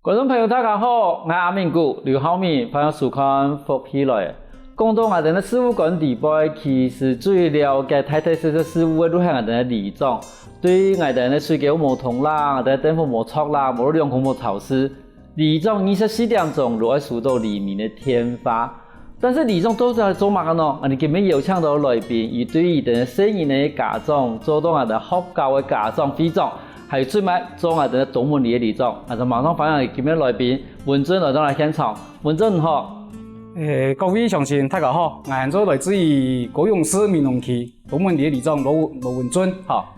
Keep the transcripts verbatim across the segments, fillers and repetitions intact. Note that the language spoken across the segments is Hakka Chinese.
觀眾朋友，大家好，𠊎阿明牯，劉浩明，歡迎收看《福氣來了》。講到𠊎兜个事務官裡背，其實最了解大大細細事務个，就係𠊎兜个里長。對𠊎兜个水溝無通啦，𠊎兜个電火無著啦，無兩空無吵事，里長二十四點鐘就愛收到里民个電話。 但是里長到底做麼个呢？𠊎兜今晡日邀請到來賓，佢對佢兜細人个家長，做到𠊎兜學校个家長會長，還有最尾做𠊎兜東門里个里長。𠊎兜馬上歡迎今晡日來賓文俊來到𠊎現場。文俊你好。誒，各位鄉親，大家好，𠊎做來自於高雄市美濃區東門里个里長羅，羅文俊，好。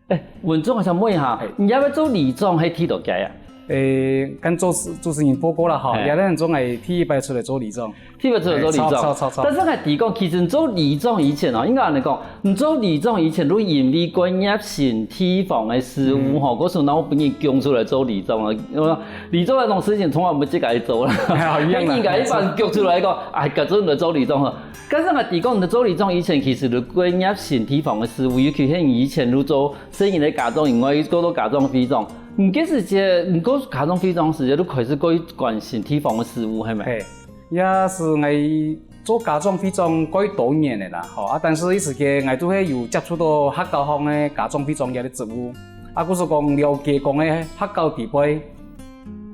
誒，文俊，𠊎想問一下，係。你這擺做里長係第幾屆啊？誒，跟主持，主持人報告啦吼，係。這擺總係第一擺出來做里長。第一擺出來做里長。誒，著，著，著，著。但是𠊎知講，其實你做里長以前哦，應該恁樣講，你做里長以前，就因為關業新地方个事務吼，嗯。該時候𠊎分你供出來做里長啊，因為里長該種事情從來毋會自家去做啦。哎呀，一樣啦。應該一般供出來講，哎，該陣來做里長吼。但是𠊎知講，你做里長以前，其實就關業新地方个事務，尤其係你以前就做 細人个家長以外，過到家長會長。你該時節，你過家長會長時節，就開始過去關心地方个事務，係無？係，也係𠊎做家長會長蓋多年个啦，吼，啊，但是該時節𠊎都係有接觸到學校項个家長會長這個職務，啊，故所講了解講个學校裡背，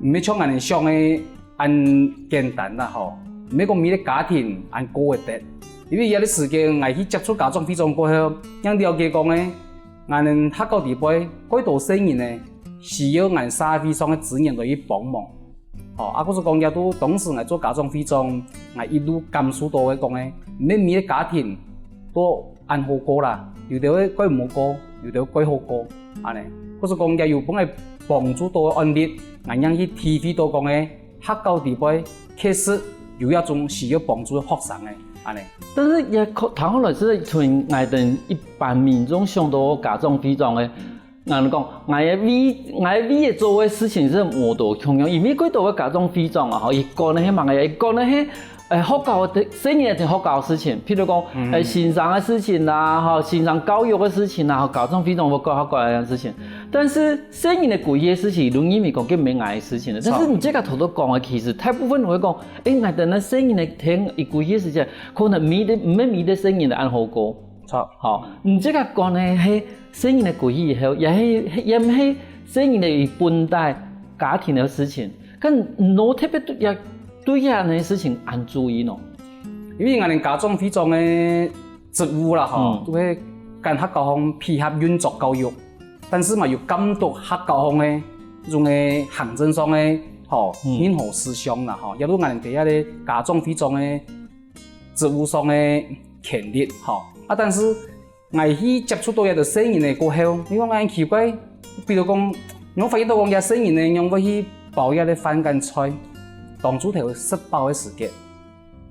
毋係像𠊎兜想个 恁簡單啦吼，毋係講每個家庭恁過會得。因為這個時間，𠊎去接觸家長會長過後，正了解講呢，𠊎兜學校裡背，蓋多細人呢，需要𠊎社會上个資源來去幫忙。吼，啊，故所講，這都當時𠊎做家長會長，𠊎一路感受到个講呢，毋係每個家庭都恁好過啦，有兜个蓋毋好過，有兜蓋好過，恁呢。故所講，這有分𠊎幫助到个案例，𠊎正去體會到講呢， 學校裡背確實有這種需要幫助个學生个，恁呢。但是也可，聽起來係同𠊎兜一般民眾想到个家長會長个，𠊎講，𠊎个為，𠊎个為个做个事情係無多共樣，因為蓋多个家長會長啊，吼，佢管个係麼个，佢管个係，誒，學校个細人个學校个事情，譬如講，嗯。誒，先生个事情啦，吼，先生教育个事情啦，吼，家長會長會管學校个事情。但是細人个歸去个事情，就認為講，該毋係𠊎个事情了。但是你這個頭頭講个，其實大部分人會講， 誒，𠊎兜个細人仔聽佢歸去个時節，可能每個，毋係每個細人仔恁好過。著。吼，你這個講个係細人仔歸去以後，也係，也毋係細人仔佢本底家庭个事情，該你特別對這，對這樣个事情恁注意呢？因為𠊎兜家長會長个職務啦，吼，嗯。都係跟學校項配合運作教育。 但是嘛，有監督學校項个，這種个行政上个，吼，嗯。任何事項啦，吼，也都𠊎兜在這個家長會長个職務上个權力，吼。啊，但是𠊎去接觸到這兜細人仔過後，你講恁奇怪，比如講，你會發現到講，這細人仔仰會去包這個飯跟菜，當晝頭食飽个時間。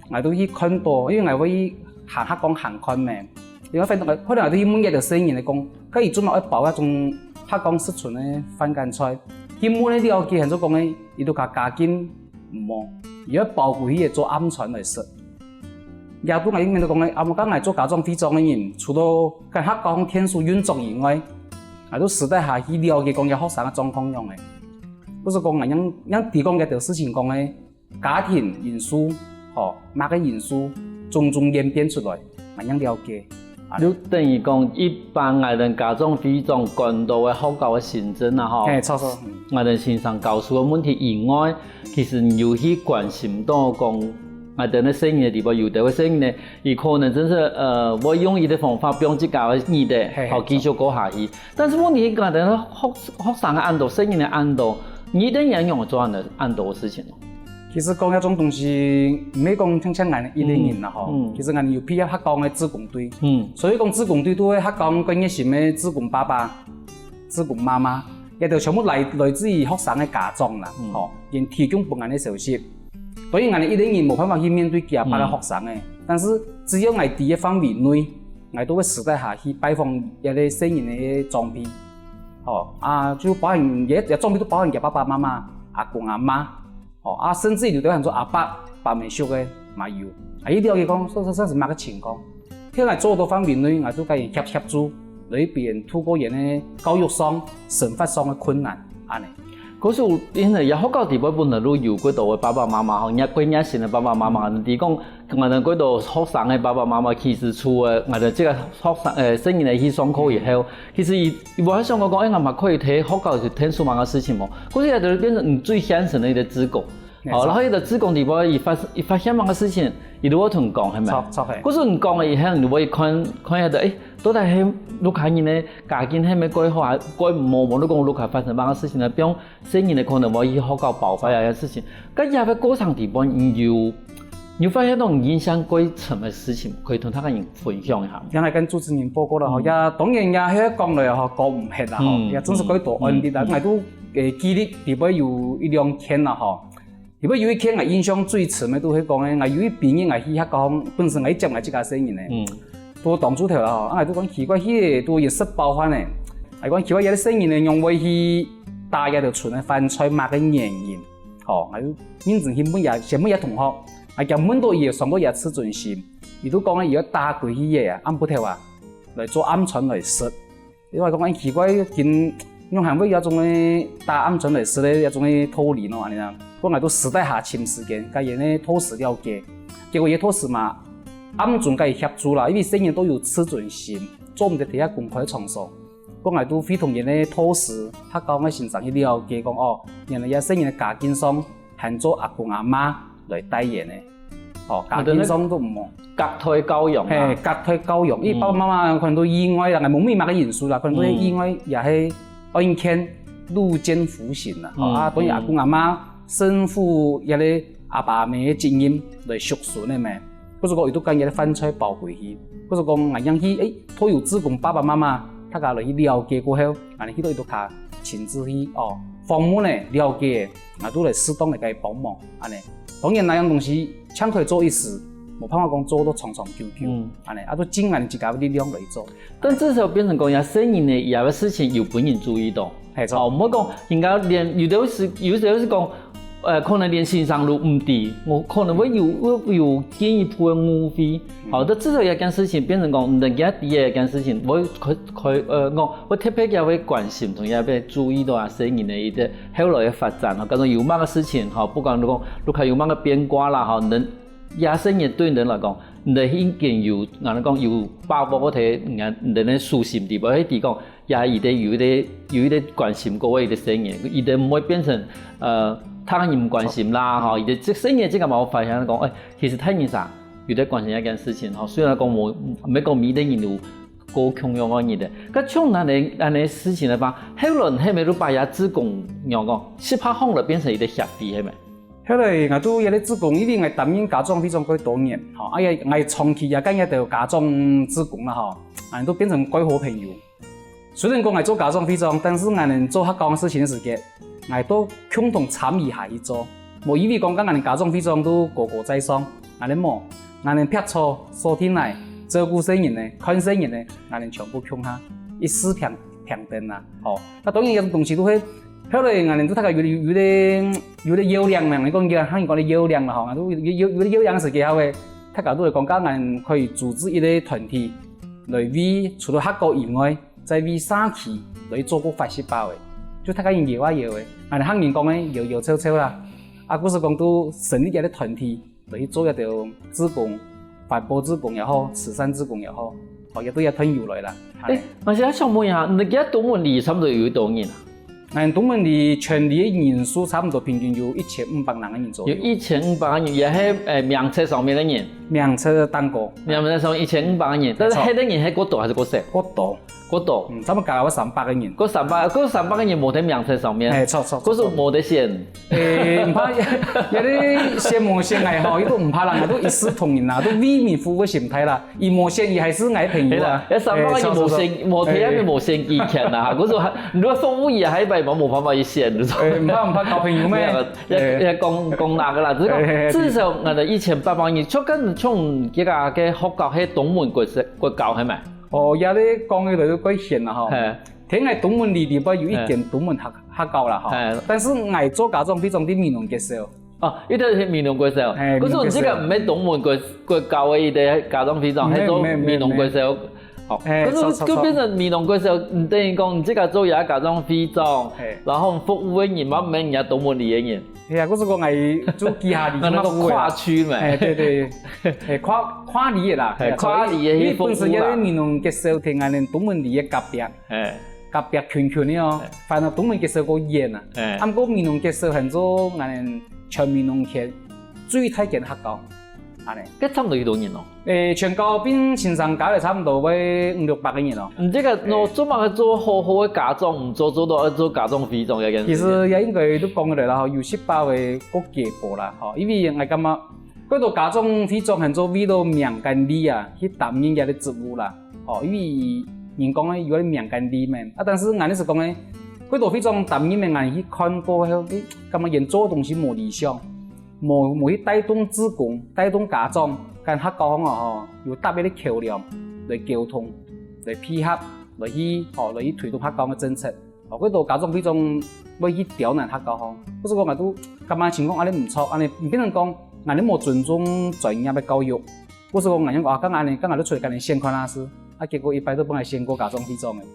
𠊎都去看到，因為𠊎會去行客講行看咩。因為反正可能𠊎都去問這兜細人仔講，該佢做麼愛包該種客講食存个飯跟菜。去問个了解，還做講个，佢都家家境毋好，佢愛包歸去个做暗餐來食。也都𠊎應該都講个，啊，無講𠊎做家長會長个人，除了該客講電視運作以外，𠊎都私底下去了解講這學生个狀況樣个。故所講，𠊎樣，樣提供這兜事情講个， 家庭因素，吼，麼个因素，種種演變出來，𠊎正了解。啊。就等於講，一般𠊎兜家長會長管到个學校个行政啊，吼。嘿，著，著，嗯。𠊎兜先生教書个問題以外，其實你有去關心到講，𠊎兜个細人仔裡背有兜个細人仔，佢可能真係，呃，會用佢个方法，用自家个語言，嘿，嘿，吼，繼續過下去。 但是問題，𠊎兜學，學生个恁多，細人个恁多，你一個人仰會做恁多，恁多个事情哦？其實講這種東西，毋係講淨淨𠊎一個人啦，吼。嗯，嗯。其實𠊎有配合客家个志工隊。嗯。所以講志工隊都係客家个熱心个志工爸爸、志工媽媽，這兜全部來，來自於學生个家長啦，嗯。吼，佢提供分𠊎个消息。所以𠊎一個人無辦法去面對幾百個學生个，嗯。但是只要𠊎知个範圍內， 𠊎都會私底下去拜訪這兜細人个長輩。吼，啊，就包含這，這長輩都包含佢爸爸媽媽、阿公阿嬤，吼，啊，甚至有兜還做阿伯、伯姆叔个嘛有。啊，佢了解講，說，說，說係麼个情況。在𠊎做到範圍內，𠊎就佮佢協，協助，來分佢度過佢个教育上、生活上个困難，恁呢。故所因為這學校裡背本來就有幾多个爸爸媽媽吼，也幾熱心个爸爸媽媽，你講𠊎兜幾多學生个爸爸媽媽，其實除了𠊎兜這個學生呃細人仔去上課以後，其實佢佢無想過講，哎，𠊎嘛可以在學校去聽書麼个事情無？故所這就變成你最現成个一個志工。哦，然後一個志工裡背，佢發佢發現麼个事情，佢就會同你講，係無？著著係。故所你講个以後，你會看看下个，哎，到底係屋下人个家境係無幾好啊？該無無你講屋下發生麼个事情啊？比方 細人仔可能會去學校爆發啊个事情。該這個過程裡背，你有你有發現到你印象最深个事情，可以同大家人分享一下無？剛才跟主持人報告了吼，也當然也係講了吼，講毋忒啦吼，也真係幾多案例啦。𠊎都呃記憶裡背有一兩件啦吼，裡背有一件𠊎印象最深个，都係講个，𠊎有一晡日𠊎去學校，本身𠊎接𠊎自家細人仔， 都當晝頭啦吼，啊𠊎都講奇怪，去都有食飽飯呢，𠊎講奇怪，這個細人仔仰會去打這兜賰个飯菜，麼个原因？吼，𠊎就認真去問這，先問這同學，𠊎講問到佢，上到這自尊心，佢都講佢愛打歸去个啊，暗晡頭啊，來做暗餐來食。 你話講恁奇怪，今仰還會有這種个打暗餐來食个這種个道理呢，恁樣啊。𠊎都私底下尋時間，佮佢呢討教了解。結果佢討教嘛，暗中佮佢協助啦，因為細人都有自尊心，做毋得在該公開場所。𠊎都會同佢呢討教，佢教𠊎先生去了解講，哦，原來這細人个家境上 還做阿公阿媽來帶佢呢。哦，家庭上都毋好。隔代教養啊。係，隔代教養，因為爸爸媽媽可能都意外啦，無麼个因素啦，可能都意外也係案件路見不平啦。哦，啊，當然阿公阿媽身負這個阿爸阿姆个責任來畜孫个咩。 故所講佢都講這個飯菜包歸去。故所講𠊎仰去，誒，都有志工爸爸媽媽，大家來去了解過後，𠊎兜去到佢兜家親自去，哦，訪問呢，了解，𠊎都來適當來佮佢幫忙，恁呢。當然，哪樣東西淨可以做一時，無辦法講做到長長久久，恁呢，啊，都盡𠊎兜自家个力量來做。 但至少變成講，這細人仔這個事情有分人注意到。係，著。哦，毋好講，人家連，有兜係，有兜係講，呃，可能連先生都毋知，𠊎可能會有，會有進一步个誤會。好，但至少這件事情變成講，人家知這件事情，會開，開，呃，𠊎會特別也會關心同也會注意到啊，細人仔一個後來个發展，吼，假如有麼个事情，吼，不管如果，如果有麼个變化啦，吼，能 這細人對你來講，你兜已經有，𠊎兜講有把握个，你兜个手心裡背，係講，也佢兜有一個，有一個關心過个一個細人，佢兜毋會變成，呃，大人毋關心啦，吼，佢兜這細人自家嘛會發現講，誒，其實大人儕有在關心這件事情，吼，雖然講無，毋係講每個人有過共樣个人个，該像恁呢，恁呢事情个話，後來係毋係都把這志工，仰講，十八項了變成一個協會，係無？ 後來𠊎都這個志工，因為𠊎擔任家長會長蓋多年，吼，啊也𠊎長期也跟這兜家長志工啦，吼，啊都變成蓋好朋友。雖然講𠊎做家長會長，但是𠊎兜做客家个事情个時節，𠊎都共同參與下去做。無因為講，講𠊎兜家長會長都高高在上，𠊎兜無，𠊎兜撇坐、坐定來、照顧細人仔、看細人仔，𠊎兜全部共下，一視平，平等啊，吼。該當然這種東西都係 後來𠊎兜都大家有，有，有兜，有兜要領呢，你講，客人講个要領啦吼，𠊎兜有，有，有兜要領个時節，後尾大家都會講，講𠊎兜可以組織一個團體，來為除了客家以外，再為社區來做個活動包个，就大家人搖啊搖个，𠊎兜客人講个搖搖湊湊啦，啊，故所講都成立一個團體， 來去做這兜志工，環保志工也好，慈善志工也好，哦，也都也團友來啦。誒，𠊎想問一下，你這東門裡差不多有幾多人啊？𠊎東門裡全里个人數差不多平均有一千五百零個人左右。有一千五百個人，也係，誒，名冊上面个人。名冊頂高。名冊上一千五百個人，但是該兜人係過多還係過少？過多。 過多。嗯，差不多加到三百個人。過三百，過三百個人無在名冊上面。誒，著，著，著。故所無得選。誒，毋怕，有兜選無選个吼，佢都毋怕啦，𠊎都一視同仁啦，都為民服務个心態啦。佢無選，佢還係𠊎朋友啊。係啦，該三百個人無選，誒，著，著，著。無在該邊無選舉權啦，故所還，如果服務佢還一擺嘛，無辦法去選，誒，毋怕，毋怕交朋友咩？也，也講，講哪個啦，只是講，誒，誒，誒。至少𠊎兜一千八百人，就跟，像這個，該學校係東門國小，國校係無？ 哦，這個講起來就蓋遠啦吼。係。聽𠊎東門裡背有一間東門學，學校啦吼。係。但是𠊎做家長會長在美濃國小。哦，一定係美濃國小。係，可是你這個毋係東門國，國校个一個家長會長，毋係，係做美濃國小。毋係，毋係，毋係。好，哎，可是就變成美濃國小，你等於講你自家做這家長會長，嘿。然後服務个人嘛，毋係人家東門里个人。係啊，故所講𠊎做幾下里，那个跨區嘛。哎，對對，哎，跨跨里个啦，哎，跨里个，因為本身个美濃國小定𠊎等東門里个隔壁，哎，隔壁近近个哦，反而東門國小較遠啊。哎，啊毋過美濃國小喊做𠊎等全美濃縣最大間學校。 恁呢。該差毋多幾多人哦？誒，全校並先生加來差毋多會五六百个人哦。你這个，誒，做麼个做好好个家長，毋做做到愛做家長會長這件事情？其實也應該都講个啦，吼，有十八位个結果啦，吼，因為𠊎感覺，過多家長會長喊做為了名跟利啊，去擔任這个職務啦，吼，因為人講个有个名跟利咩，啊，但是𠊎个係講个，過多會長擔任个，𠊎去看過後，誒，感覺佢做个東西無理想。 無無去帶動志工、帶動家長，跟學校方啊吼，有搭一个橋梁來溝通、來配合、來去吼、來去推動學校个政策。吼，過多家長會長會去刁難學校方，故所講𠊎都感覺情況恁呢毋著，恁呢變成講𠊎等無尊重專業个教育。故所講𠊎樣講啊，該恁呢，該𠊎都出來跟你選看下試，啊，結果一擺都分𠊎選過家長會長个。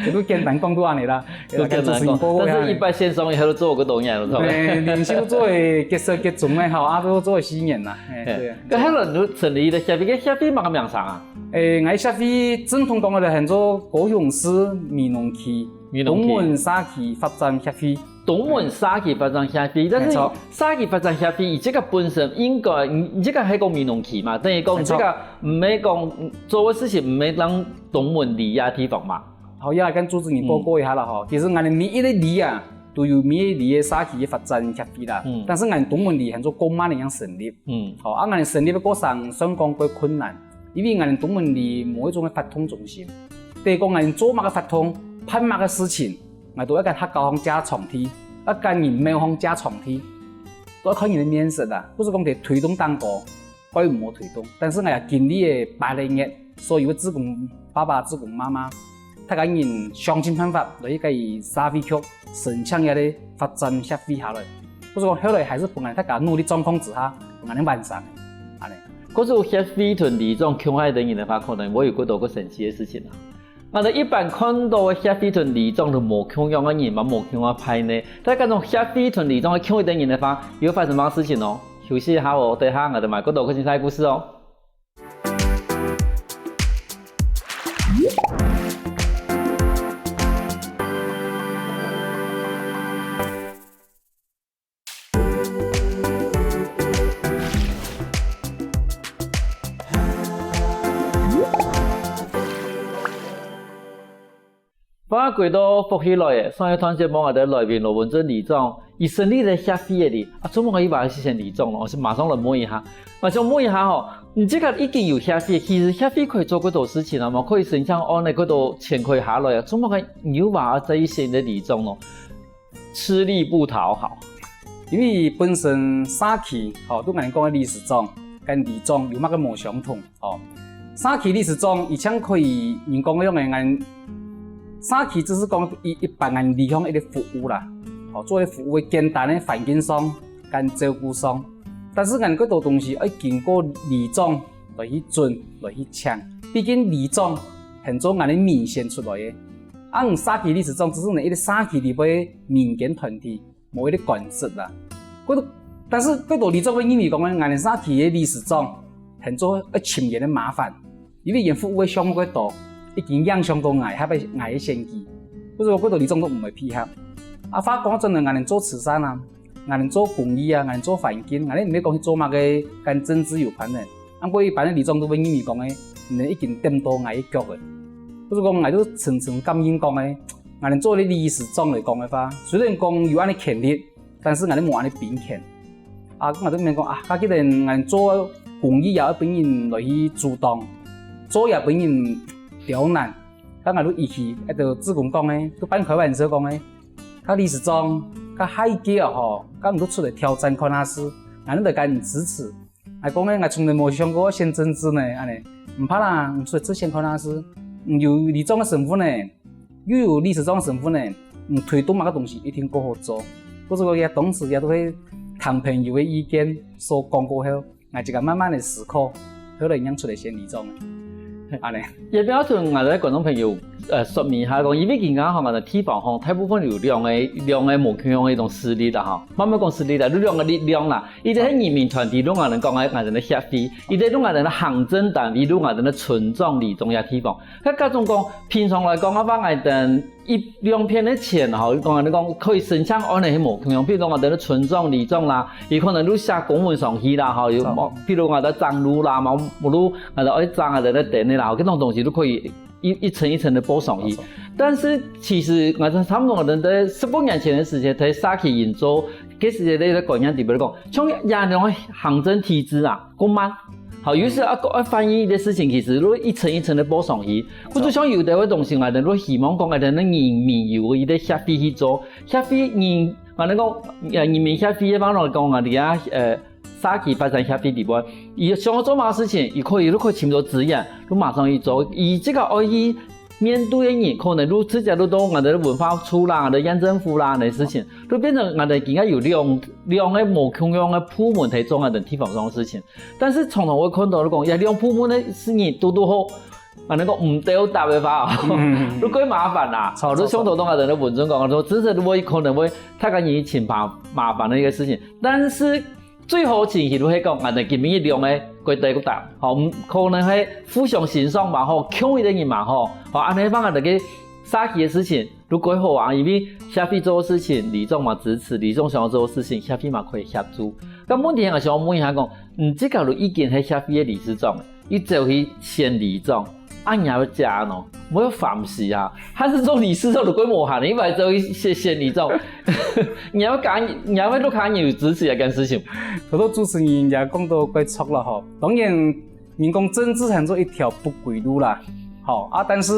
就簡單講就恁呢啦，就簡單講。但是一般線上以後都做過多年了，對吧？誒，連續做个結束結束个吼，啊，都做了四年啦，誒，對啊。該後來你就成立一个協會，該協會麼个名稱啊？誒，𠊎協會正統講个就喊做高雄市美濃區美濃區東門社區發展協會。東門社區發展協會，但是，沒錯。社區發展協會，佢這个本身應該，你這个係講美濃區嘛，等於講這个沒錯。毋係講做个事情毋係當東門里个地方嘛。 好，也來跟主持人報告一下啦吼。嗯。其實𠊎等每一个里啊，都有每一个里个社區个發展協會啦。嗯。但是𠊎等東門里喊做較慢个樣成立。嗯。吼，啊，𠊎等成立个過程算講較困難，因為𠊎等東門里無一種个活動中心。等於講𠊎等做麼个活動，辦麼个事情，𠊎都愛跟學校方借場地，愛跟人廟方借場地，都愛看人个面色啊，毋係講在推動當高。 該毋好推動。但是𠊎也經歷了八個月，所有个志工爸爸、志工媽媽，大家人想盡辦法來去該社會局申請這个發展協會下來。故所講後來還係分𠊎大家努力狀況之下，分𠊎等完成个，恁呢。故所協會同里長共下个人个話，可能會有較多較神奇个事情啊。 𠊎等一般看到个協會同里長都無共樣个人嘛，無共樣个派呢。但係該種協會同里長个共一个人个話，又發生麼个事情呢？休息一下哦，等下𠊎等還有較多較精彩个故事哦。 歡迎歸到福氣來了，上一段節目𠊎等來賓羅文正里長，佢成立了協會了哩，啊，做麼个佢還係選里長咯？𠊎先馬上來問一下，𠊎想問一下吼，你這个已經有協會，其實協會可以做幾多事情啊？嘛可以申請案例，幾多錢可以下來啊？做麼个你又還愛再去選个里長咯？ 吃力不討好。因為本身社區，吼，都𠊎等講个理事長，跟里長有麼个無相同，吼。社區理事長，佢正可以，人講个樣个，𠊎社區只係講一，一般𠊎里向一个服務啦，吼，做个服務个簡單个環境上，跟照顧上。但是𠊎過多東西愛經過里長來去准，來去請。畢竟里長喊做𠊎个民選出來个， 啊，你社區理事長只係呢一个社區裡背民間團體，無一个官職啦。過多，但是過多里長會認為講呢，𠊎等社區个理事長喊做愛尋人个麻煩，因為佢服務个項目較多，已經影響到𠊎，還愛𠊎个選舉。故所過多里長都毋會配合。啊，話講轉來，𠊎等做慈善啊， 𠊎等做公益啊，𠊎等做環境，𠊎等毋係講去做麼个跟政治有關个。啊，毋過一般个里長都會認為講个，你等已經踮到𠊎个腳了。故所講，𠊎都深深感應講个，𠊎等做个理事長來講个話，雖然講有恁呢權力，但是𠊎等無恁呢兵權。啊，𠊎都毋免講啊，該既然𠊎等做公益也愛分人來去阻擋，做也分人刁難，該𠊎都一起，該兜志工講个，都半開玩笑講个， 該理事長，該下一屆啊吼，該你都出來挑戰看下試，𠊎等來跟你支持。𠊎講呢，𠊎從來無想過選政治呢，恁呢。毋怕啦，你出來直選看下試。你有里長个身份呢，又有理事長个身份呢，你推動麼个東西一定較好做。故所講，也當時也都係聽朋友个意見，所講過後， 𠊎自家慢慢个思考，後來正出來選里長个。恁呢。也標準，𠊎个觀眾朋友，呃，說明一下講，因為今下吼，𠊎个地方吼，大部分有兩个，兩个無共樣个一種勢力啦吼。慢慢講勢力啦，有兩个力量啦。一个係人民團體，用𠊎等講个𠊎等个協會；一个用𠊎等个行政單位，用𠊎等个村長、里長个地方。該各種講，平常來講个話，𠊎等一兩片个錢吼，講恁呢講可以申請安呢係無共樣，比如講𠊎等个村長、里長啦，佢可能就寫公文上去啦吼，有，比如𠊎等正路啦，無，無路𠊎等愛正𠊎等个燈个啦，這種東西都可以一，一層一層个報上去。但是其實𠊎等差不多𠊎等在十多年前个時間，在社區運作，該時節个觀念底背講，像這樣个行政體制啊，過慢。好，有時啊，愛翻譯一个事情，其實都一層一層个報上去。或者像有个个東西，𠊎等都希望講，𠊎等个人民有一个協會去做，協會人，𠊎等講，呃，人民協會个話來講啊，你啊，呃，社區發展協會底背，佢想要做麼个事情，佢可以，都可以尋到資源，都馬上去做。佢這个愛去面對个人，可能都直接都到𠊎等个文化處啦、𠊎等个縣政府啦，這事情，都變成𠊎等今下有兩，兩个無共樣个部門在做𠊎等地方上个事情。但是常常會看到你講，這兩部門个事情堵堵好，恁呢講毋鬥搭个話，都過麻煩啦。好，都像頭先𠊎等个文章講，說真實都會可能會大家人尋麻，麻煩个一个事情。但是最好情形就係講，𠊎等今晡日兩个過鬥搭，好，可能係互相欣賞嘛好，共一个人嘛好，好，恁呢放𠊎等个社區个事情，都過好啊，因為協會做个事情，里長嘛支持，里長想要做个事情，協會嘛可以協助。該問題𠊎想問一下講，你自家都已經係協會个理事長了，你走去選里長，啊你還要加喏，無要煩死啊？還係做理事長都過無閒，你還走去選，選里長，你還要加，你還要落加油支持這件事情？頭頭主持人也講到過著了吼，當然，人講政治行做一條不歸路啦，吼，啊，但是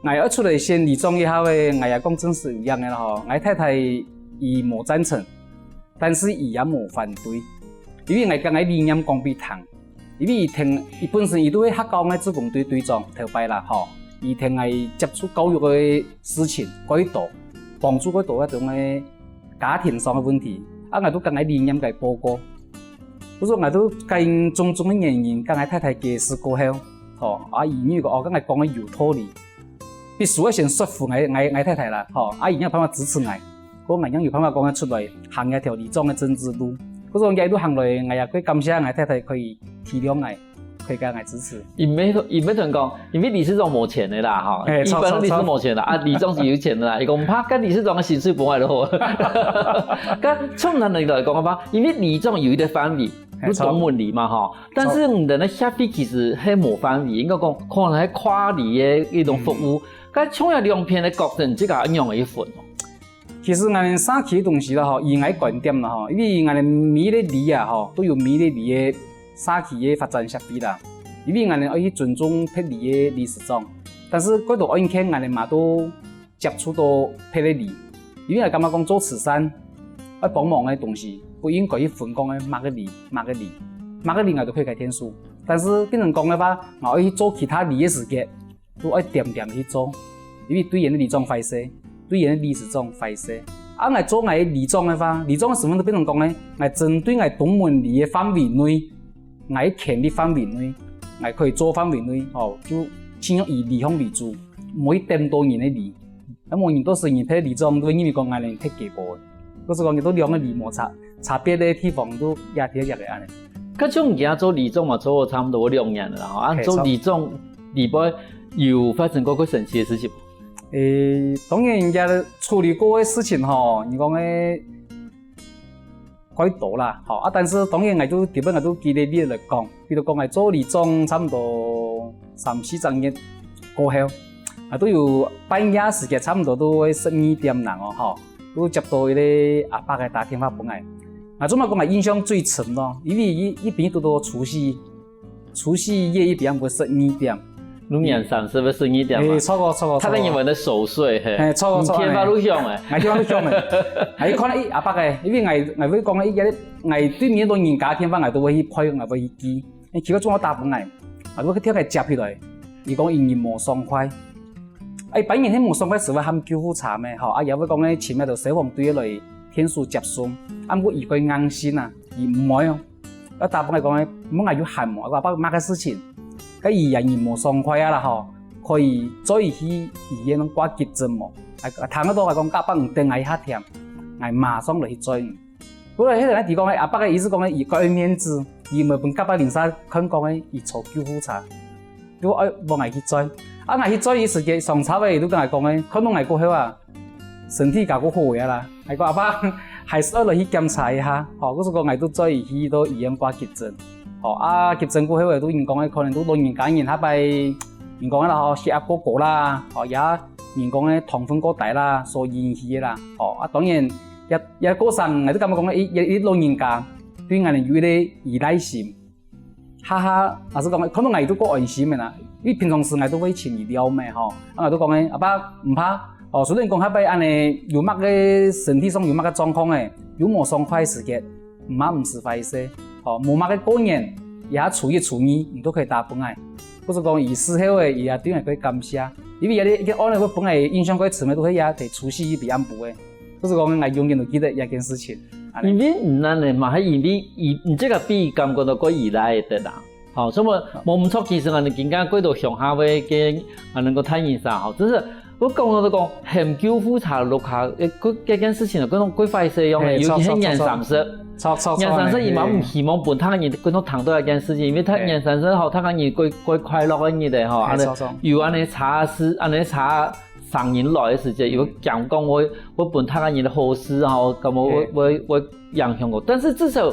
𠊎愛出來選里長以後个，𠊎也講真實有影个啦吼。𠊎太太佢無贊成，但是佢也無反對，因為𠊎將𠊎理念講分佢聽，因為佢聽，佢本身佢都係客家个志工隊隊長頭擺啦吼，佢聽𠊎接觸教育个事情，蓋多，幫助蓋多該種个家庭上个問題，啊，𠊎都將𠊎理念甲報告。 故所𠊎都該因種種个原因，甲𠊎太太解釋過後，吼，啊，佢認為講，哦，甲𠊎講个有道理，必須愛先說服𠊎，𠊎，𠊎太太啦，吼，啊，佢正有辦法支持𠊎，故𠊎正有辦法講出來行這條里長个政治路。故所這一路行來，𠊎也蓋感謝𠊎太太可以體諒𠊎，可以甲𠊎支持。佢毋係，佢毋係同你講，因為理事長無錢个啦，吼，嘿，一般理事無錢啦，啊，里長係有錢个啦，佢講毋怕，甲理事長个薪水分𠊎就好。甲從哪裡來講个話， 因為里長有一個範圍，嘿，有公文里嘛吼，但是你等个協會其實係無範圍，應該講可能係跨里个一種服務。該像這兩片个角色，你自家仰般去分哦？其實𠊎等社區个東西啦吼，以𠊎觀點啦吼，因為𠊎等每一個里啊吼，都有每一個里个社區个發展協會啦，因為𠊎等愛去尊重別里个理事長，但是過多案件𠊎等嘛都 接觸到別个里，因為𠊎感覺講做慈善，愛幫忙个東西，毋應該去分講个麼个里、麼个里、麼个里，𠊎都可以開天數。但是變成講个話，𠊎愛去做其他里个時節，都愛點點去做，因為對𠊎个里長壞勢，對𠊎个理事長壞勢。啊，𠊎做𠊎个里長个話，里長个身份都變成講呢，𠊎針對𠊎東門里个範圍內，𠊎个權力範圍內，𠊎可以做範圍內，吼，就盡量以里項為主，毋會去點到人个里。 啊，無人到時人別里長都會認為講𠊎等忒雞婆。故所講，佢都兩個里無差，差別个地方都也係一個恁呢。該像你啊做里長嘛，做了差不多兩年了啦，吼，啊，嘿，做里長裡背有發生過較神奇个事情無？誒，當然，人家處理過个事情吼，你講个 蓋多啦，吼，啊，但是當然𠊎都，基本𠊎都舉例來講，比如講𠊎做里長差不多三四隻月過後，啊，都有半夜時間差不多都會十二點零哦，吼，都接到一個阿伯个打電話分𠊎。𠊎做麼講𠊎印象最深咯，因為佢，佢平日都在除夕， 除夕夜一般會十二點。龍年三十會十二點嘛。誒，著个，著个，著个。佢等認為你守歲，嘿。嘿，著个，著个。你電話都響誒。𠊎電話都響誒。𠊎一看到，誒，阿伯誒，因為𠊎，𠊎會講，誒，𠊎對面老人家電話，𠊎都會去陪，𠊎會去接。誒，結果中午打分𠊎，𠊎會去跳開接起來。佢講佢人無爽快。誒，一般人係無爽快時會喊救護車咩，吼，啊，也會講誒，請該兜消防隊來天數接送。啊，毋過佢蓋硬性啊，佢毋愛哦。 要打分𠊎講誒，問𠊎有閒無？𠊎講阿伯麼个事情？該佢也人無爽快啊啦吼，可以載佢去醫院掛急診無？」𠊎聽到𠊎講：「阿伯，你等𠊎一下忝，𠊎馬上來去載你。」 本來該人知講个，阿伯个意思講个，佢愛面子，佢毋會分隔壁鄰舍看講个，佢坐救護車，就愛望𠊎去載。啊𠊎去載佢時節，上車个佢就同𠊎講个，看到𠊎過後啊，身體較過好个啦。𠊎講：「阿伯，還係愛來去檢查一下。」吼，故所講𠊎就載佢去到醫院掛急診。吼，啊急診過後个，就人講个可能就老人家人下擺，人講个啦吼，血壓過高啦，吼，也人講个糖分過低啦，所引起个啦。吼，啊當然 也也過生，𠊎就感覺講，一一一老人家對𠊎等有一個依賴心。哈哈，𠊎就講，看到𠊎就過安心个啦。因為平常時𠊎都會請佢尞个吼，啊𠊎就講个，阿伯毋怕，哦，雖然講下擺恁呢有麼个身體上有麼个狀況个，有無爽快个時節，毋怕毋使壞勢，哦，無麼个過年，也初一初二，你都可以打分𠊎。故所講，佢事後个，佢也對𠊎過感謝，因為這個案呢，會分𠊎印象過深个，都係這在除夕一比暗晡个。 故所講，𠊎永遠都記得這件事情。恁呢。因為毋單呢嘛，還因為佢，你這個比感覺到過依賴个啦。好，所以無，無毋著，其實𠊎等今下過到鄉下个，恁呢个大人儕吼，真係，𠊎講到講，喊救護車落下，誒，這，這件事情啊，這種過壞勢樣个，嘿，尤其係年三十。著，著，著，著，年三十，佢嘛毋希望分大人，這種聽到這件事情，因為大，嘿。年三十吼，大人過，過快樂个日仔吼，嘿，恁呢，著，著。有恁呢差事，恁呢差 生人來个時節，又驚講會，會分大家人个好事吼，感覺會，嘿。會，會影響到。但是至少，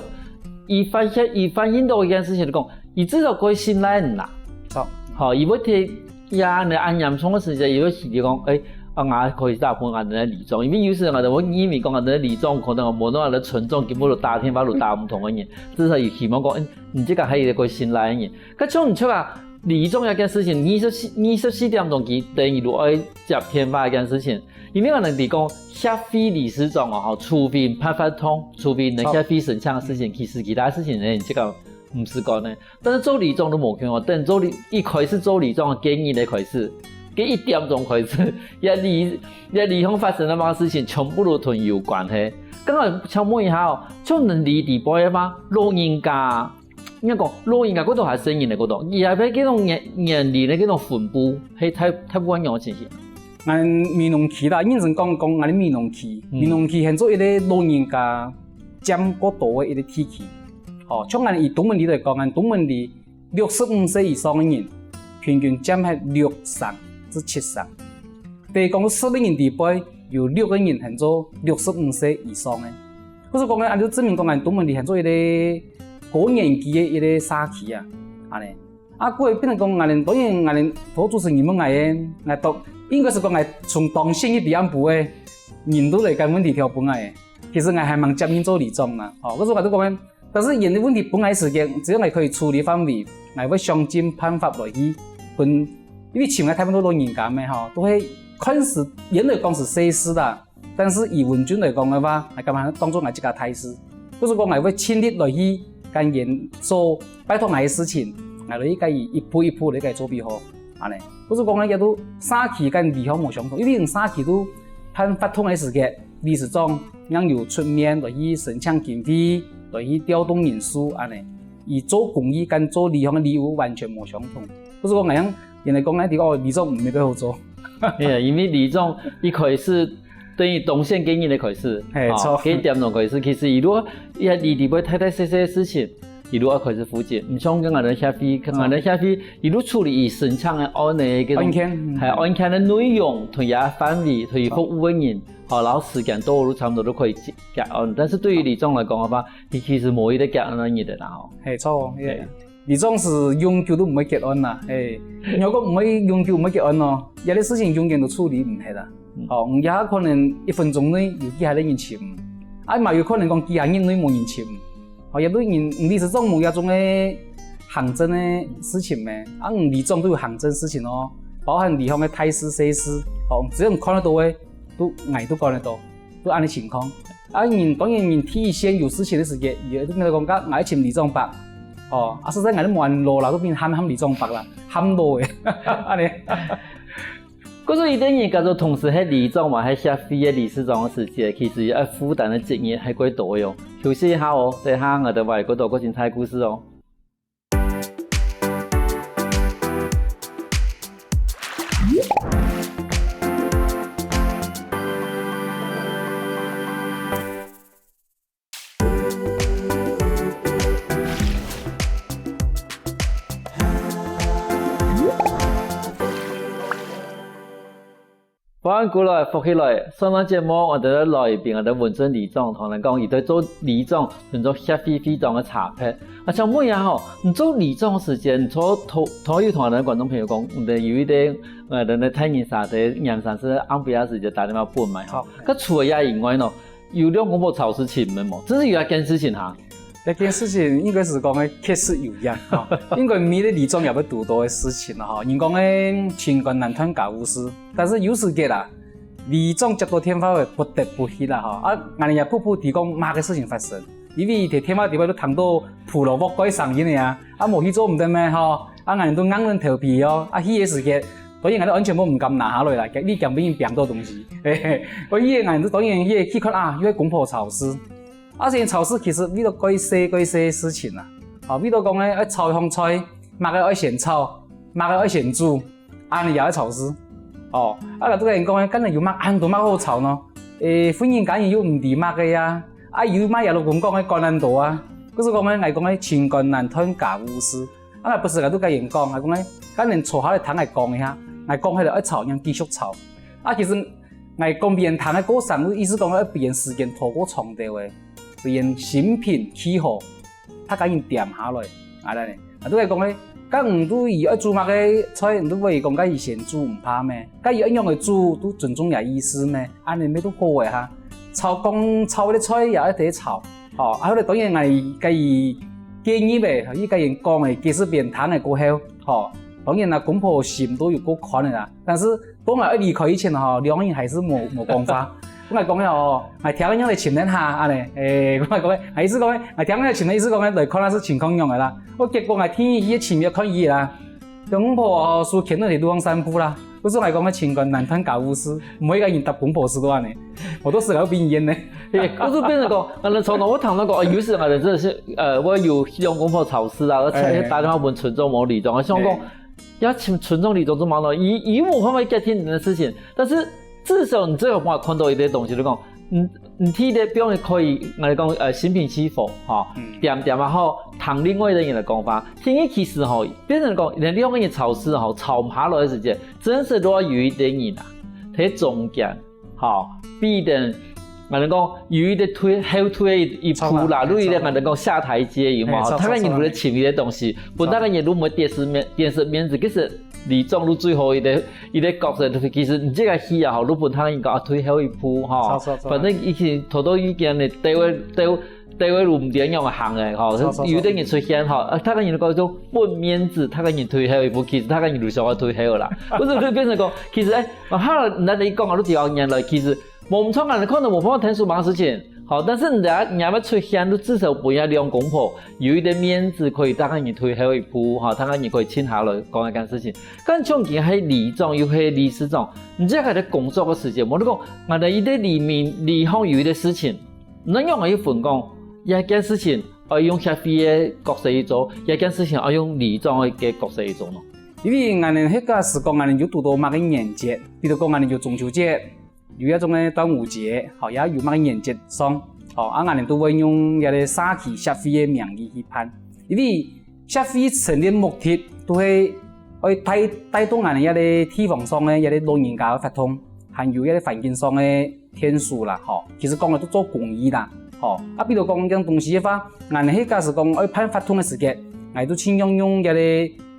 佢發現，佢反映到一件事情，就講，佢至少可以信賴人啦。著。吼，佢會提，呀，你恁嚴重个時節，佢會想講，誒，啊，𠊎可以打分𠊎等个里長，因為有時𠊎等會認為講𠊎等个里長可能無論𠊎等村長根本都打電話都打毋通个人，至少佢希望講，誒，你這個還有一個信賴个人。 該像毋像啊，里長這件事情，二十四，二十四點鐘佢等於都愛接電話這件事情。因為𠊎等知講，協會理事長哦，吼，除非辦法通，除非能協會申請个事情，其實其他事情呢，這個毋使管呢。但是做里長都無用哦，等做里，一開始做里長个建議个開始，該一點鐘開始，這里，這里項發生个麼个事情，全部都同佢有關係。剛好請問一下哦，像恁呢里背个嘛，老人家 應該講，老人家過多還細人个過多，佢還係這種年，年齡个這種分布，係大，大部分仰般情形？𠊎美濃區啦，認真講，講𠊎个美濃區，嗯。美濃區現做一個老人家佔過多个一個地區。哦，像𠊎以東門里來講，𠊎東門里六十五歲以上个人，平均佔係六成至七成。比如講十個人裡背有六個人現做六十五歲以上个。 故所講呢，恁就證明講，𠊎東門里現做一個高年紀个一個社區啊，恁呢。啊，故所變成講，𠊎等，當然𠊎等，頭主持人問𠊎个，𠊎都，應該係講𠊎從當先一比暗晡个，人都來該問題條分𠊎个。其實𠊎還吂接任做里長啦，哦，故所𠊎都講个，但是人个問題分𠊎時間，只要𠊎可以處理範圍，𠊎會想盡辦法來去分，因為尋个大部分都老人家咩吼，都會看時，原來講係細事啦， 但是以文俊來講个話，𠊎感覺當做𠊎自家大事。故所講，𠊎會盡力來去跟佢做拜託𠊎个事情，𠊎來去跟佢一步一步來去做比好，恁呢。故所講呢，這都社區跟里項無相同，因為社區都辦活動个時節，理事長正有出面來去申請經費，來去調動人手，恁呢。 佢做公益跟做里項个里務完全無相同。故所講，𠊎樣，人來講，𠊎知哦，里長毋係幾好做。哎呀，因為里長一開始，等於當先个人个開始，嘿，哦，著。該點鐘開始，其實佢都，佢，佢裡背大大細細个事情，佢都愛開始負責。毋像跟𠊎等協會，跟𠊎等協會，佢都處理佢申請个案个這種，案件，嗯。還有案件个內容，同佢个範圍，同佢服務个人，好，然後時間到，都差不多都可以結，結案。但是對於里長來講个話， 佢其實無一個結案个日仔啦吼。嘿，著，嘿。嘿。里長係永久都毋會結案啦，嘿。若講毋會永久毋會結案咯，這個事情永遠都處理毋忒啦。嗯。哦，也可能一分鐘內有幾下个人尋，啊，嘛有可能講幾下日內無人尋。哦，也都人，理事長無這種个行政个事情咩，啊，里長都有行政事情哦，包含里項个大事細事，哦，只要你看得到个，都，𠊎都管得到。 都恁呢情況。啊，人，當然人第一線有事情个時節，佢會跟你講，該𠊎尋里長伯。哦，啊，實在𠊎都無恁老啦，都變喊，喊里長伯啦，喊老个，恁呢。故所一個人假如同時係里長嘛，係協會个理事長个時節，其實愛負擔个責任還過多喲。休息一下哦，等下𠊎等還有過多過精彩故事哦。歡迎歸來，福氣來。上段節目，𠊎兜來賓，𠊎兜文正里長，同𠊎講，佢對做里長同做協會會長个差別。啊，想問一下吼，你做里長个時間，你做頭，頭有同𠊎兜觀眾朋友講，你兜有一個，呃，你兜大人儕个年三十暗晡夜時間打電話分𠊎吼。好。該除了這以外呢，有兩公婆吵事情無？真係有一件事情哈。 這件事情應該係講个，確實有影吼，應該毋係里長也會堵到个事情啦吼。人講个情感難斷家務事，但是有時節啦，里長接到電話會不得不去啦吼。啊，𠊎兜也不不提講麼个事情發生，因為在電話裡背都聽到噗咾噗咾个聲音个啊，啊無去做毋得咩吼，啊𠊎兜都硬硬頭皮哦，啊去个時節，當然𠊎兜安全帽毋敢拿下來啦，你驚分人拚到東西，嘿嘿，啊去个𠊎兜當然去去看啊，又係公婆吵事。 啊，先吵事其實為到蓋細蓋細个事情啊，哦，為到講呢，愛炒一項菜，麼个愛先炒，麼个愛先煮，恁呢也愛吵事。哦，啊，𠊎都跟人講呢，今日有麼恁多麼好吵呢？誒，婦人家人又毋知麼个呀，啊，有麼也老公講个管恁多啊，故所講呢，𠊎講个情感難斷家務事。啊，不時𠊎都跟人講，𠊎講呢，今日坐下來聽𠊎講一下，𠊎講起來愛吵，人繼續吵。啊，其實 𠊎講分人聽个過程，意思講愛分人時間拖過長兜仔，分人心平氣和，大家人恬下來，恁呢。啊，都係講个，該你都佢愛煮麼个菜，你都會講該佢先煮毋怕咩？該佢愛仰仔煮，都尊重佢意思咩？恁呢乜都好个哈。炒講炒个菜也愛得炒，吼，啊，後來當然𠊎該佢建議个，佢該人講个，解釋分人聽个過後，吼，當然啦，公婆心都有過寬个啦，但是 當𠊎愛離開以前吼，兩人還係無無講話。𠊎講个哦，𠊎聽个樣來尋等下，恁呢，誒，𠊎講个，𠊎意思講个，𠊎聽个尋等意思講个，來看下係情況仰仔啦。哦，結果𠊎第二日尋也看佢啦，兩公婆哦，手牽等在路上散步啦。故所𠊎講个情感難斷家務事，毋會一個人搭公婆事都恁呢，好多時候會分人冤呢。誒，故所變成講，可能從頭我談到講，啊，有時可能真的是，呃，我有兩公婆吵事啊，而且打電話問村長無里長，希望講， 也尋村長里長做麼个呢？佢，佢無辦法決定你个事情，但是至少你最好幫我看到一個東西，就講，你，你第一個，比方可以，𠊎講，呃，心平氣和，吼，恬恬啊，吼，聽另外一個人个講法。第二，其實吼，變成講，兩個人吵事吼，吵毋下來个時間，真係都愛有一個人啊，在中間， 吼，必定，𠊎兜講有一個退，後退一步啦，有一個𠊎兜講下台階，有無？大家人都在尋一個東西，分大家人都毋會跌失面，跌失面子。其實里長都最好一個，一個角色，其實你這個戲啊，吼，都分大家人講啊，退後一步，吼。反正已經頭頭已經呢，對位，對 地位都毋知仰行个吼，有兜人出現吼，啊，大家人都講做分面子，大家人退後一步，其實大家人都想要退後啦。不是，就變成講，其實，誒，啊，哈，人家一講啊，都知道原來其實無毋著啊，你可能無辦法聽出麼个事情，吼，但是人家，人家要出現，都至少分人家兩公婆有一個面子，可以大家人退後一步，吼，大家人可以靜下來講一件事情。但像今係里長又係理事長，你這個在工作个時間，無你講，𠊎兜一個里民，里項有一個事情， 恁樣个一分講，這件事情愛用協會个角色去做，這件事情愛用里長个角色去做呢？因為𠊎兜客家係講，𠊎兜有堵到麼个年節，比如講𠊎兜有中秋節，有這種个端午節，吼，也有麼个年節上，吼，啊，𠊎兜都會用這個社區協會个名義去辦。因為協會成立目的都係愛帶，帶動𠊎兜這個地方上个這個老人家个活動，還有這個環境上个 天數啦，吼，其實講个都做公益啦，吼。啊，比如講這樣東西个話，𠊎兜係假使講愛辦活動个時節，𠊎都盡量用這個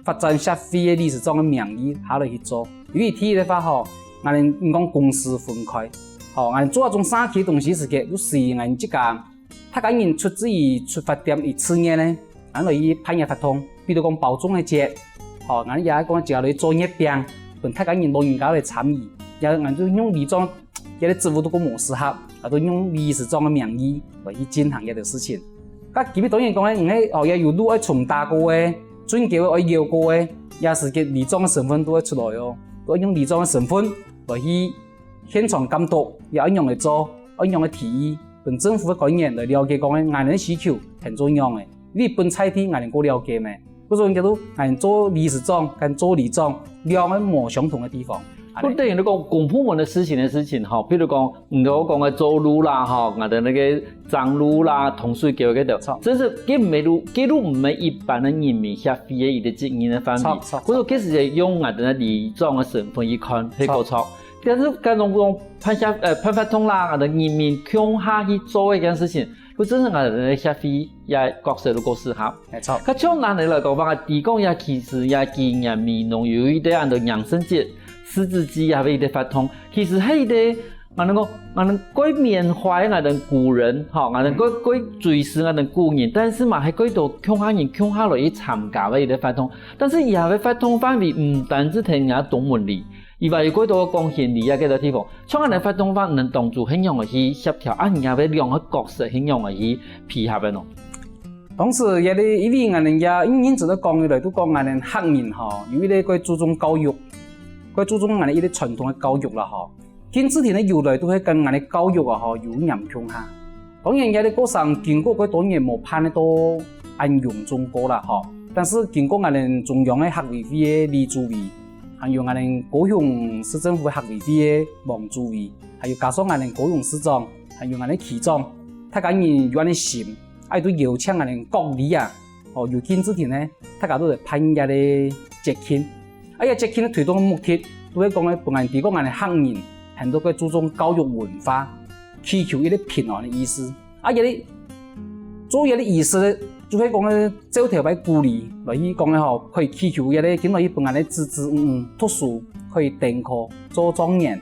發展協會个理事長个名義下來去做。因為第一个話吼，𠊎兜講公私分開，吼，𠊎兜做這種社區个東西時節，都係𠊎兜自家，大家人出自於出發點，於自願个， 恁來去辦這活動，比如講包粽个節，吼，𠊎也講接下來做月餅，分大家人老人家來參與，也𠊎就用里長，這個職務都講無適合，啊，都用理事長个名義來去進行這個事情。該今日當然講个，你係，哦，也有路愛重打過个，準久个愛邀過个，也係个里長个身份都愛出來哦，都愛用里長个身份來去現場監督，也愛仰仔做，愛仰仔提議，分政府个官員來了解講个，𠊎兜个需求係做仰个。 你分在地，𠊎兜過了解咩？故所𠊎兜，𠊎兜做理事長，跟做里長，兩個無相同个地方。不等於你講公部門个事情个事情吼，譬如講，你頭講个做路啦，吼，𠊎兜該個整路啦、通水溝該兜，真係該毋係路，該路毋係一般个人民協會个一個責任个範圍。故所其實係用𠊎兜个里長个身份去看，係過錯。但是該種講辦協，呃，辦活動啦，𠊎兜人民共下去做一件事情，就真正𠊎兜个協會也角色就較適合。沒錯。該像咱來講，講提供也其實也紀念美濃有一個恁樣養生節、濕紙祭也有一個活動，其實係一個 𠊎兜講，𠊎兜過緬懷𠊎兜古人，吼，𠊎兜過，過追思𠊎兜古人，但是嘛，係過多共下人共下來去參加个一個活動。但是這個活動範圍毋單止在𠊎東門里，佢還有過多个光興里啊，該個地方。像恁樣活動範圍當中，係仰般去協調，啊，你這個兩個角色係仰般去配合个呢？當時也係因為𠊎兜也認真个講起來，都講𠊎兜客人吼，有一個過注重教育，過注重𠊎兜一個傳統个教育啦吼。 敬字亭个由來都係跟𠊎兜教育啊吼有黏共下。當然，這個過程經過幾多年無辦得到恁隆重過啦吼。但是經過𠊎兜中央个客委會个李主委，還有𠊎兜高雄市政府个客委會个王主委，還有加上𠊎兜高雄市長，還有𠊎兜區長，大家人有恁樣心，愛都邀請𠊎兜各里啊，哦，有敬字亭呢，大家都來辦這個節慶。 啊，這節慶个推動个目的，都係講个分𠊎兜，提高𠊎兜客人，還過過注重教育文化，祈求一個平安个意思。啊，這個做這個儀式呢，就係講个照頭擺古禮來去講个吼，可以祈求這個今來去分𠊎兜子子女女讀書，可以登科做狀元，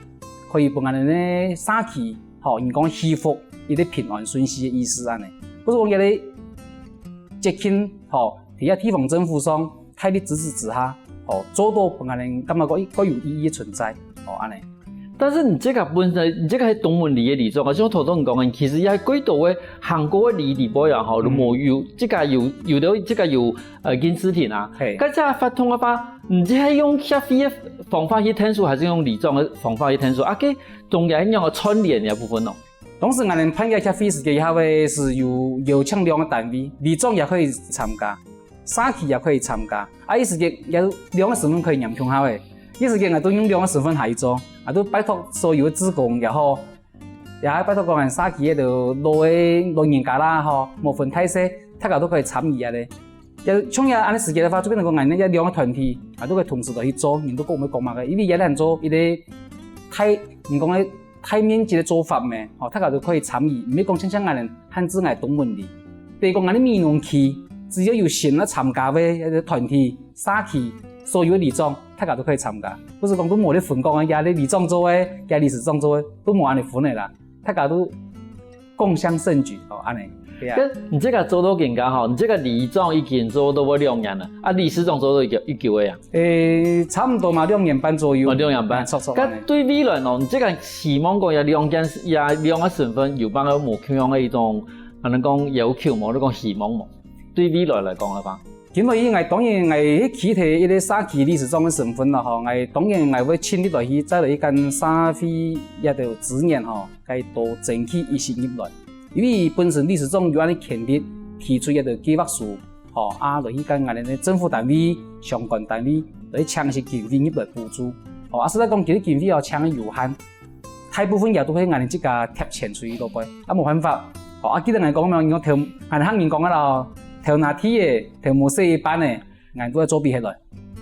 可以分𠊎兜个社區吼，人講祈福一個平安順序个意思恁樣。不是講這個節慶吼，在這地方政府上 大力支持之下，吼，做到分𠊎兜感覺過，過有意義个存在，吼，恁樣。但是你這個本身，你這個係東門里个里長，啊，像頭先你講个，其實也係過多个行過个里里背啊，吼，嗯。都無有，這個有，有个這個有，呃，敬字亭啊。嘿。該這活動个話，你這係用協會个方法去𢯭手，還係用里長个方法去𢯭手？啊，該中間仰个串聯个部分呢？ 當時𠊎兜辦這協會時節，一下仔係有邀請兩個單位，里長也可以參加，社區也可以參加。啊，一時節也兩個身份可以黏共下个。一時節𠊎都用兩個身份下去做，𠊎都拜託所有个志工也好，也拜託講𠊎社區該兜老个老人家啦吼，無分大細，大家都可以參與啊咧。也像這恁樣時節个話，就變成講𠊎兜這兩個團體，𠊎都可以同時來去做，人都講毋會講麼个，因為這恁樣做，一個大，你講个 大面積个做法咩，吼，大家都可以參與，毋係講淨淨𠊎兜限制𠊎東門里。比如講𠊎兜美濃區，只要有心來參加个，呃，團體、社區，所有个里長，大家都可以參加。不是講都無得分講个，這個里長做个，這個理事長做个，都無恁樣分个啦。大家都共襄盛舉，哦，恁樣，對啊。該你這個做到今下吼，你這個里長已經做到兩年了，啊，理事長做到幾久，幾久个啊？ 誒，差毋多嘛，兩年半左右。哦，兩年半。哎，著，著，該對未來呢，你這個希望講這兩件，這兩個身份有辦法無共樣个一種，可能講要求無，你講希望無？對未來來講个話。今來𠊎當然𠊎係企在一個社區理事長个身份啦吼，𠊎當然𠊎會盡力來去，再來去跟社會這兜資源吼，該多爭取一息入來。因為本身理事長有恁樣權力提出這兜計畫書， 吼，啊，來去跟𠊎兜个政府單位、相關單位來去請一息經費入來補助。吼，啊，實在講，其實經費哦，請个有限，大部分也都係𠊎兜自家貼錢出去个背，啊，無辦法。吼，啊，記得𠊎講咩，𠊎講頭，𠊎客人講个啦，吼，頭拿鐵个，頭無洗衣板个，𠊎都愛做比起來。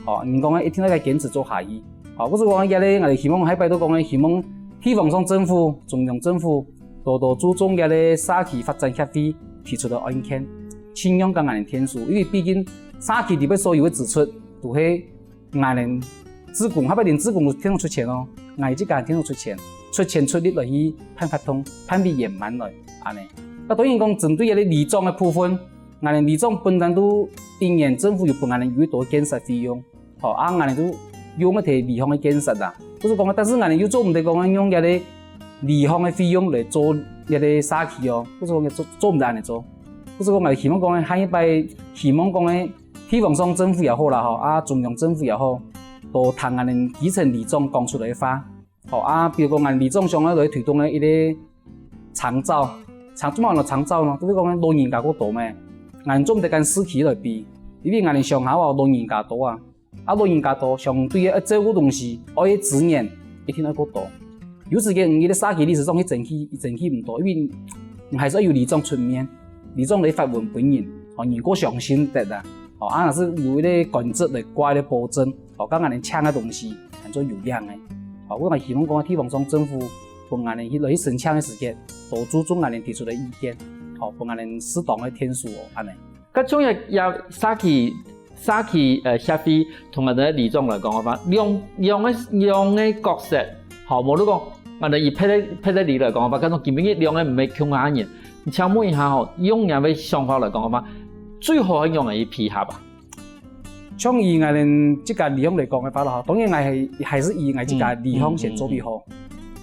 吼，人講个一定愛堅持做下去。吼，故所講，這個𠊎兜希望下擺都講个，希望地方上政府、中央政府多多注重這個社區發展協會提出个案件。 盡量跟𠊎兜𢯭手，因為畢竟社區裡背所有个支出都係𠊎兜志工，下擺連志工都𢯭手出錢哦，𠊎自家𢯭手出錢，出錢出力來去辦活動，辦比圓滿來，恁樣。該當然講針對這個里長个部分，𠊎兜里長本身都一年政府有分𠊎兜有一多建設費用， 吼，啊，𠊎兜就用个在里項个建設啦。故所講，但是𠊎兜又做毋得講用這個里項个費用來做這個社區哦，故所講做，做毋得恁樣做。故所講，𠊎希望講，下一擺希望講，地方上政府也好啦，吼，啊，中央政府也好，多聽𠊎兜基層里長講出來个話。 吼，啊，比如講，𠊎兜里長想愛來推動个一個長照，長，做麼个長照呢？就係講老人家較多咩，𠊎兜做毋得跟市區來比，因為𠊎兜鄉下哦，老人家多啊，啊，老人家多，相對个愛照顧東西，愛个資源一定愛較多。有時間，你个社區理事長去爭取，爭取毋到，因為你還係愛有里長出面，里長來發文分人，吼，人較相信得啊，吼，啊，若係有一個官職來掛一個保證，吼，該𠊎兜請个東西，還做有用个。𠊎希望講地方上政府分𠊎等去來去申請个時節，多注重𠊎等提出个意見，吼，分𠊎等適當个天數哦，恁呢。該像也也社區社區呃協會同𠊎等个里長來講个話，兩兩个兩个角色，吼，無論講𠊎等以別个別个里來講个話，該種根本个兩个毋係共下人。請問一下吼，用你个想法來講个話，最好係用个配合啊？ 像以𠊎等自家里項來講个話咯，當然𠊎還還係以𠊎自家里項先做比好。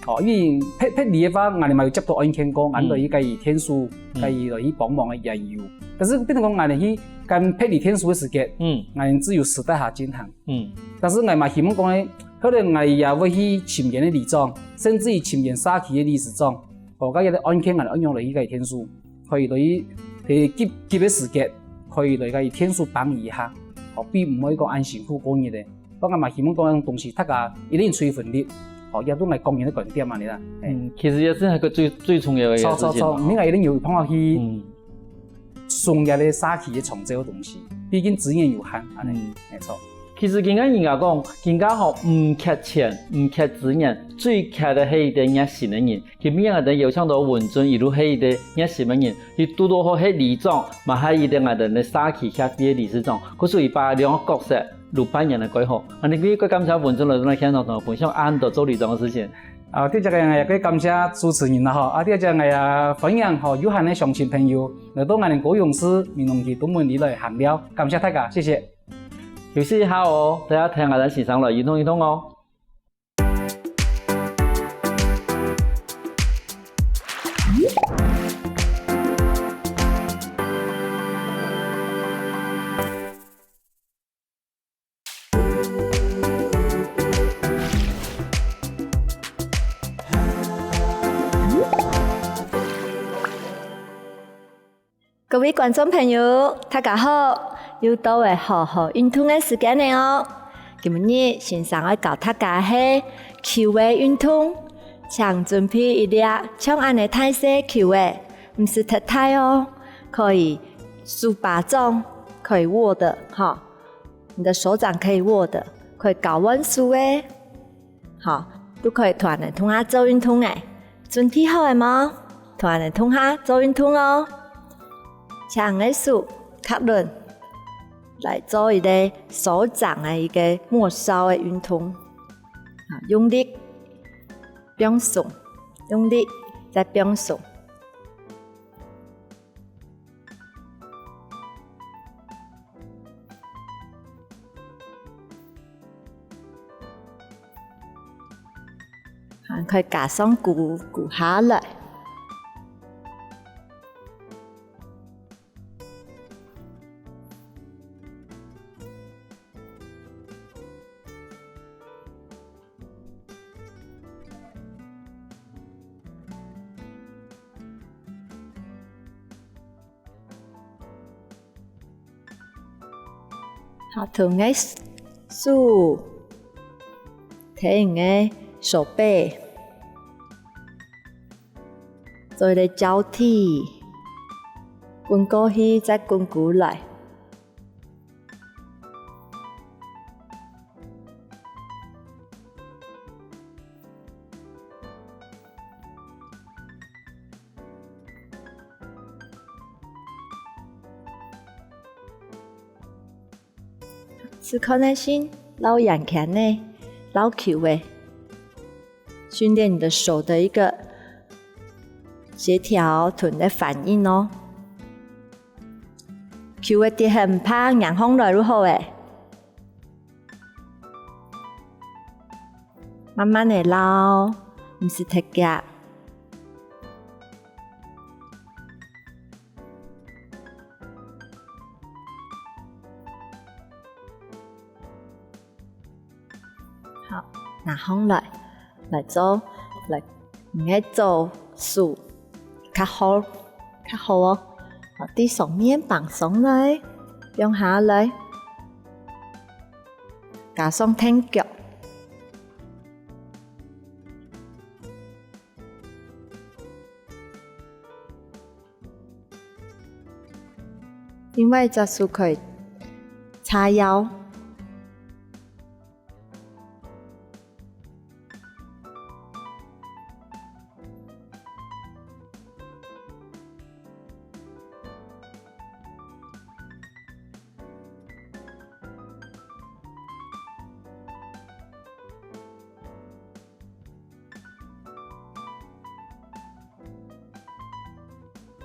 哦，因為別別里个話，𠊎等嘛有接到案件過，𠊎等來去該天數，該來去幫忙个也有。但是變成講𠊎等去跟別里天數个時節，嗯，𠊎等只有私底下進行。嗯，但是𠊎嘛希望講呢，可能𠊎也會去尋見个里長，甚至於尋見社區个理事長，哦，該个案件𠊎等愛用來去該天數。 可以來去急急个時節，可以來个天數幫一下，哦，比毋會講恁辛苦過日个。當然嘛，希望講東西大家一定出一份力，哦，也都來講人个觀點嘛，你啦。嗯，其實也是一個最最重要个一個事情。錯錯錯，你應該一定有辦法去，嗯，送這个社區个創造个東西，畢竟資源有限，恁呢，嗯，沒錯。其實今个人家講，今个吼毋缺錢，毋缺資源，最缺个係一個熱心个人。 今晡日𠊎兜邀請到文俊，佢就係一個熱心个人，佢堵堵好係里長，嘛係一個𠊎兜个社區協會个理事長，故所佢把兩個角色摎扮演得蓋好。恁呢，今晡日感謝文俊來到現場同𠊎分享恁多做里長个事情。啊，第一個𠊎也感謝主持人啦吼，啊，第二個𠊎也歡迎吼有閒个鄉親朋友來到𠊎兜高雄市美濃區東門里來閒聊，感謝大家，謝謝。休息一下哦，大家聽𠊎兜先生來運動運動哦。 各位觀眾朋友，大家好！又到了好好運動个時間了哦。今晡日先生愛教大家个係球仔運動，請準備一粒像恁呢大細球仔，毋使忒大哦，可以手巴掌，可以握的，哈，你的手掌可以握的，可以交換手个。 好，就可以同𠊎兜共下做運動了。準備好了無？同𠊎兜共下做運動哦。請你个手較穩，來做一個手掌个一個末梢个運動。好，用力，放鬆，用力，再放鬆。 還可以加上跍跍下來。 好，同你个手，你个手背，做一個交替，滾過去再滾過來。 試看仔先，摎圓圈仔，摎球仔，訓練你的手的一個協調同你的反應哦。 球仔跌忒毋怕，迎䟘來就好了。慢慢仔摎，毋使忒遽。好，拿䟘來，來做，來，你个左手 較好，較好哦。好，對上面放鬆來，放下來，加上𢯭腳。另外一隻手可以叉腰。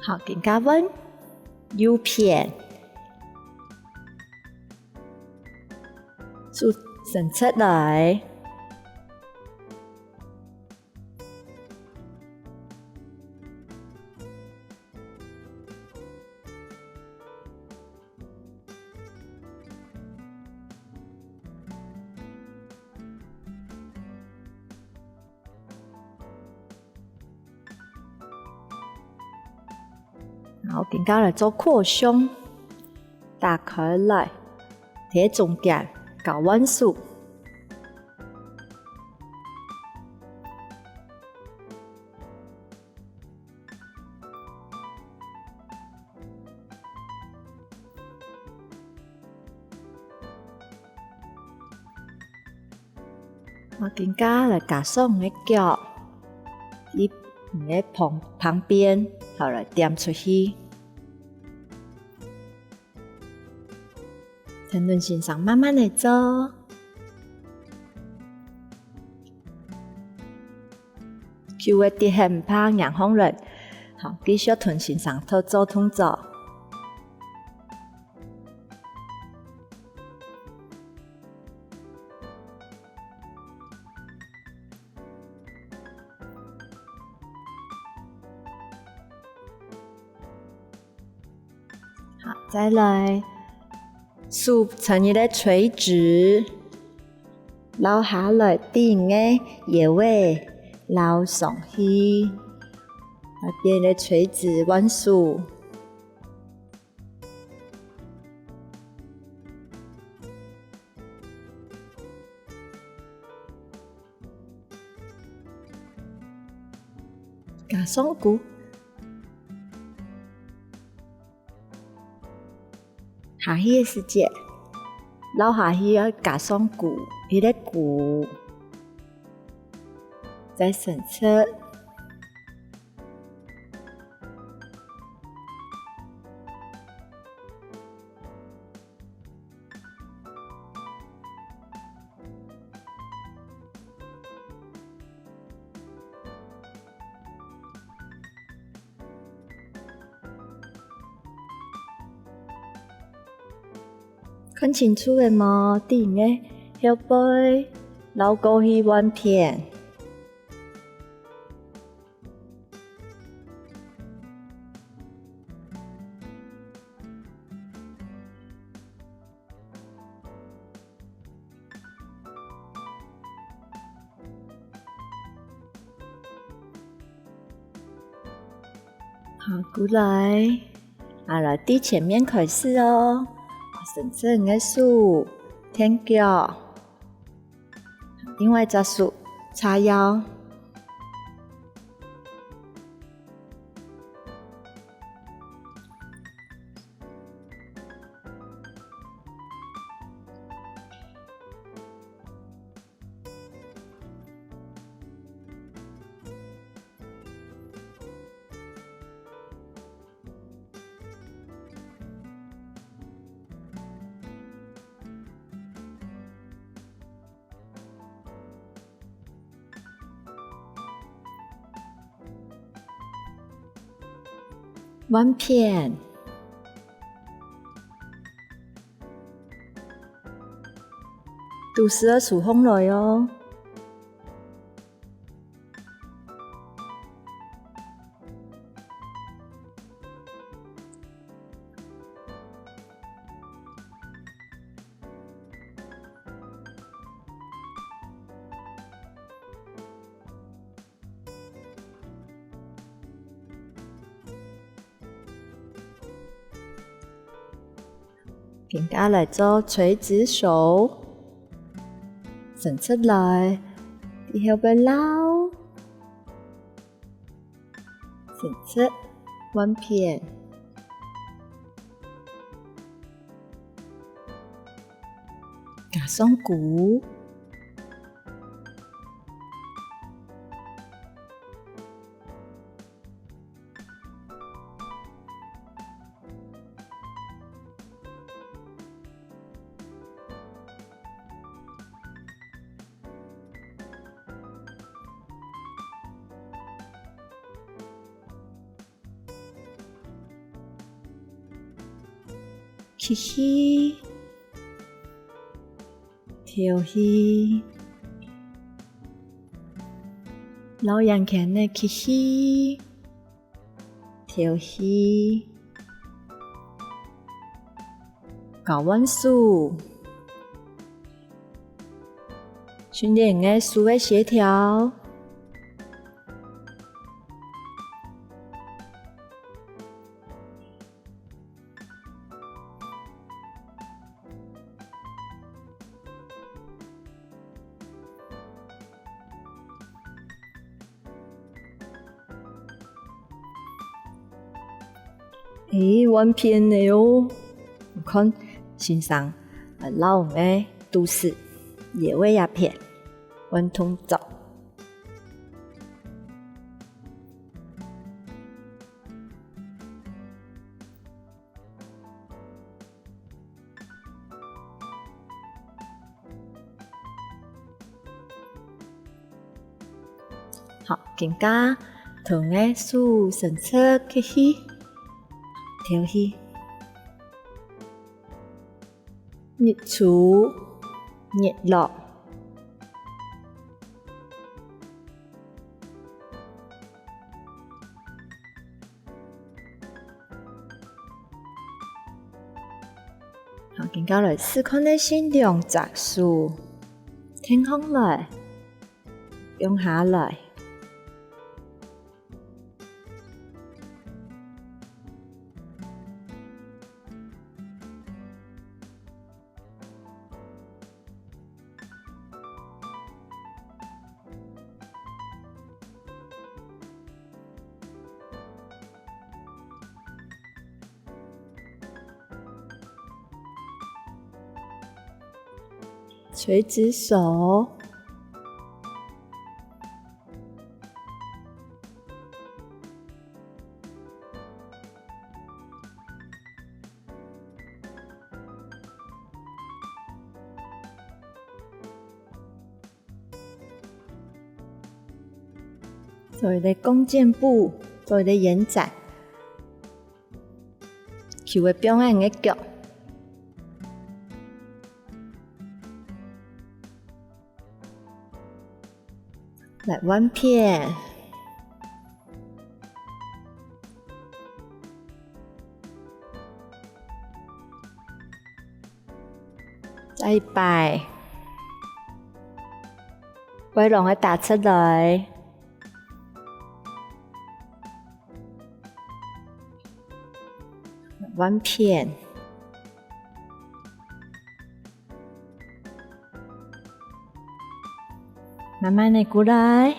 好，今下換右片，手伸直來。 好，今下來做擴胸，打開來，貼中間，交換手。 好，今下來加上你个腳，你个旁，旁邊，好，來點出去。陳倫先生慢慢來做。手會跌，毋怕，䀴䀴來。好，繼續同先生做，做動作。 好，再來，手成一個垂直，落下來頂个腰仔，摎上去，來變一個垂直，換手。 加上跍。下去个時節，落下去愛加上跍，一個跍，再伸直。 看清楚了無？頂个後背，摎過去換片。 好，過來，啊，來，對前面開始哦。伸直你个手，跈腳。另外一隻手，叉腰。 換片。肚屎愛收䟘來哦。 今下來做垂直手，伸直來，以後愛摎，伸直，換片，加上跍。吸氣，敨氣，摎圓圈仔吸氣，敨氣，交換手，訓練𠊎手个協調。 欸，換片了哦！你看，先生，啊，摎𠊎个肚屎、腰仔這片，換動作。 好，今下同𠊎手伸直吸氣，敨氣。日出，日落。 好，今下來試看仔先兩隻手，停䟘來，放下來。 垂直手。 做一個弓箭步，做一個延展。手仔放在你个腳。 來換片。再一擺，背囊仔打直來。 換片。慢慢仔過來。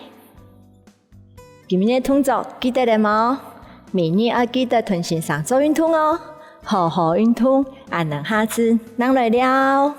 今日个動作記得了無？明日愛記得同先生做運動哦。好好運動，恁樣下次正來尞。